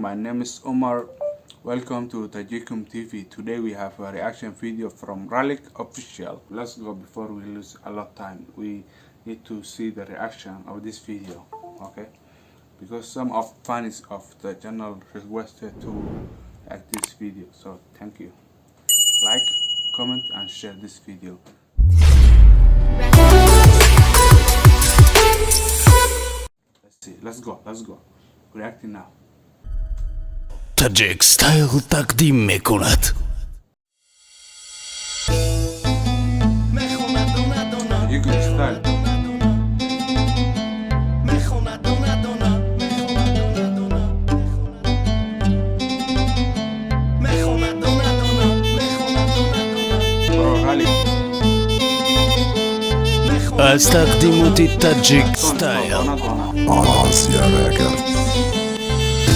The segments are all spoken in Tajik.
My name is Omar. Welcome to Tajikum TV. Today we have a reaction video from Ralik Official. Let's go before we lose a lot of time. We need to see the reaction of this video, okay? Because some of fans of the channel requested to react this video. So thank you. Like, comment and share this video. Let's see. Let's go. Let's go. Reacting now. Таҷик Стайл тақдим мекунад. Tajikum Style. Мехонад дона дона, мехонад дона дона, мехонад дона дона. Bro, Ralik. Аз тақдимоти Таҷик Стайл. Dona dona. Asia Records.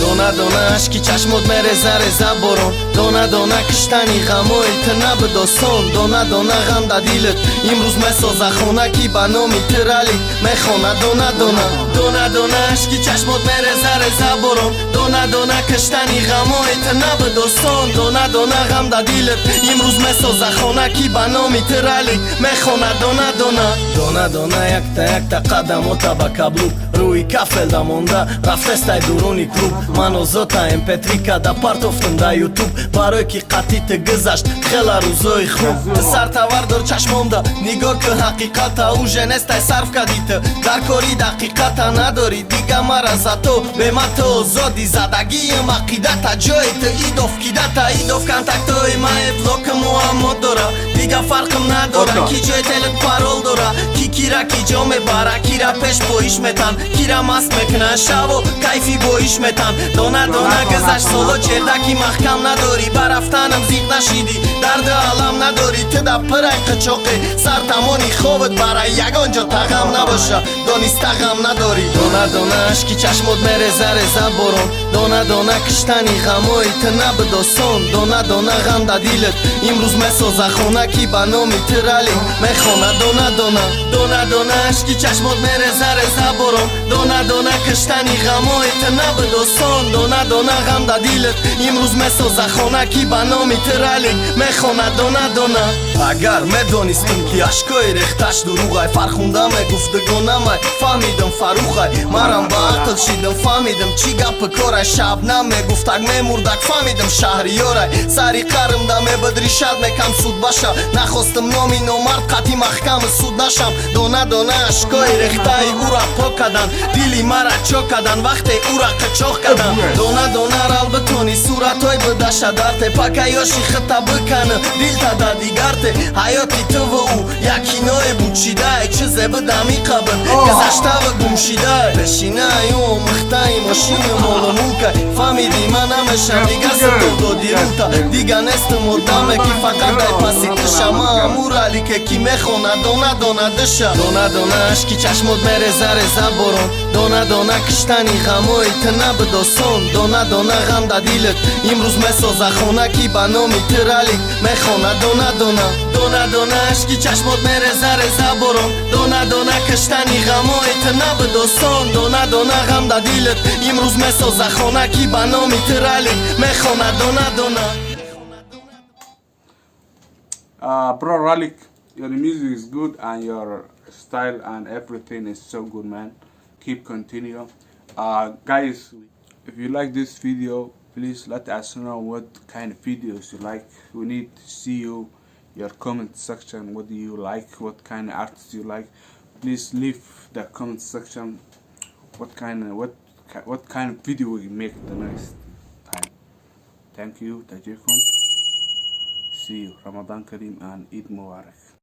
Дона дона ашки чашмот мереза реза борон, дона дона киштани ғамои ту набуд осон, дона дона ғам да дилат имрӯз месоза хона, ки ба номи ту Ралик мехона дона дона. Дона дона ашки чашмот мереза реза борон, дона дона киштани ғамои ту набуд осон, дона дона ғам да дилат имрӯз месоза хона, ки ба номи ту Ралик мехона дона дона. Дона дона якта якта қадамота ба каблук рӯи кафелда монда рафтестай дуруни клуб. Ман озота mp3 када партофтум да Ютуб, барое ки қатъи ту гузашт хела рӯзои хуб. Ту сартавар дор чашмонда, нигоҳ ки ҳақиқата уже нестай, сарф кади ту дар кори дақиқата надорӣ дига мара, зато бема ту озодӣ задагиим ақидата ҷои ту идов кидата идов контактои мае блоки муаммо дора, дига фарқм надора. Ото. Ки ҷои телет парол дора, ки кира ки ҷо мебара, кира пеш боиш метан, кира маст мекунан, шаво кайфи боиш метан. Дона дона гузашт соло, чердаки маҳкам надорӣ, ба рафтанам зиқ нашидӣ, дарду алам надорӣ, ту да пирай қичоқе сар тамони хобат барай, ягон ҷо тағам набоша, дониста ғам надорӣ. Дона дона ашки чашмот мереза реза борон, дона дона киштани ғамои ту набуд осон, дона дона ғам да дилат имрӯз месоза хона, ки ба номи ту Ралик мехона дона дона. Дона дона ашки чашмот мереза реза борон, дона дона киштани ғамои ту набуд осон, дона дона ғам да дилат имрӯз месоза хона, ки ба номи ту Ралик мехона дона дона. Агар медонистим, ки ашкои рехташ дурӯғай, Фархунда мегуфт дугонамай, фаҳмидам Фарухай, марам ба ақл шидам, фаҳмидам чӣ гапи корай. Шабнам мегуфтак мемурдак, фаҳмидам шаҳриёрай, сари қармда мебуд ришад мекам суд баша, нахостам номи номард қатъи маҳками суд нашам. Дона дона ашкои рехтаи ӯра пок кадан, дили мара чок кадан, вақте ӯра қичоқ кадан. Дона дона рал битони суратҳои бидаша дар тепака ёши хита бикана дилта да дигарте, ҳаёти туву ӯ як киное бучидае, чизе бидами қабр гузаштаву гумшидае, пешинаи ӯ омӯхтаи мошини молу мулкай. Фаҳмидӣ, ман намешам дига ситор доди рута, дига нестам одаме, ки фақат дай паси тиша. Ман аму Ралике, ки мехона дона дона дыша. Дона дона ашки чашмот мереза реза борон, дона дона киштани ғамои ту набуд осон, дона дона ғам да дилат имрӯз месоза хона, ки ба номи ту Ралик мехона дона дона. Дона дона ашки чашмот мереза реза борон, дона дона киштани ғамои ту набуд осон, дона дона ғам да дилат имрӯз месоза хона, ки ба номи ту Ралик мехона дона дона. Bro Ralik, your music is good and your style and everything is so good, man. Keep continue. Guys, if you like this video, please let us know what kind of videos you like. We need to see you, your comment section. What do you like? What kind of artists you like? Please leave the comment section. What kind of video we make the next time. Thank you, Tajikum. See you. Ramadan Kareem and Eid Mubarak.